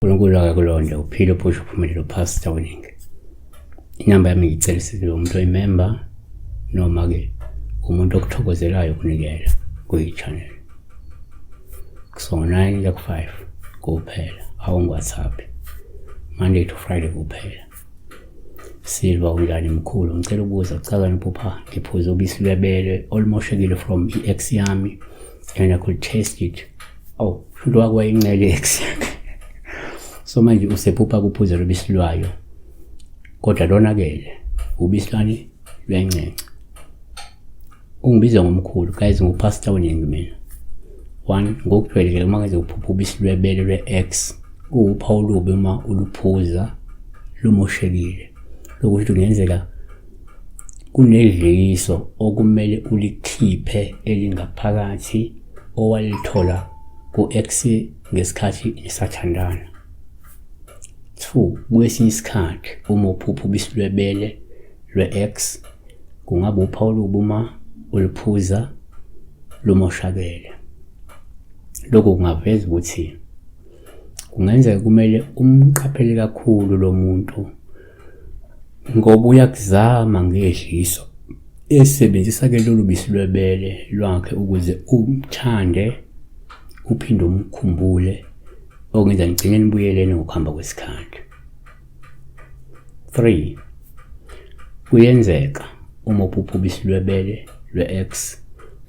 uNkulunkulu akakulonde uphile uphushe uphumelele uPastor Weningi. Inamba yami ngicela isiwe umuntu oyimember noma ke umuntu okuthokozelayo ukunikela kuyi-channel. So 9 kuya ku-5 kuphela, awungi-WhatsApp. Monday to Friday kuphela. Silva unjani mkhulu? Ngicela ukubuza kuchazani uphupha ngiphuza ubisi lwebele olumoshekile from i-ex yami and I could taste it. Oh, shuthi wakwayincele i-ex yakhe. So manje usephupha kuphuza lobisi lwayo kodwa lonakele ubisi lwani lwencence. Ungibiza ngomkhulu guys, nguPastor Weningi mina. One, ngokujwayelekile uma ngeze uphupha ubisi lwebele lwe-ex kuwuphawu olubi uma uluphuza lumoshekile. Lokusho ukuthi kungenzeka kunedliso okumele ulikhiphe elingaphakathi owalithola ku-ex ngesikhathi nisathandana. Two, kwesinye isikhathi uma uphupha ubisi lwebele lwe-ex kungaba uphawu olubi uma uluphuza lumoshakele. Lokhu kungaveza ukuthi kungenzeka kumele umqaphele kakhulu lo muntu ngoba uyakuzama ngedliso esebenzisa ke lolu bisi lwebele lwakhe ukuze umthande uphinde umkhumbule okungenza nigcine nibuyelene ngokuhamba kwesikhathi. 3 kuyenzeka uma uphupha ubisi lwebele lwe-ex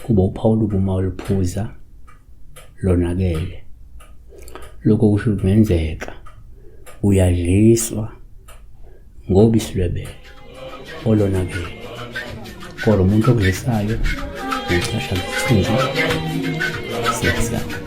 kuba uphawu olubi uma uluphuza lonakele. Lokho kusho kungenzeka uyadliswa ngobisi lwebele olonakele, kodwa umuntu okudlisayo ucasha ngesithunzi siyakho.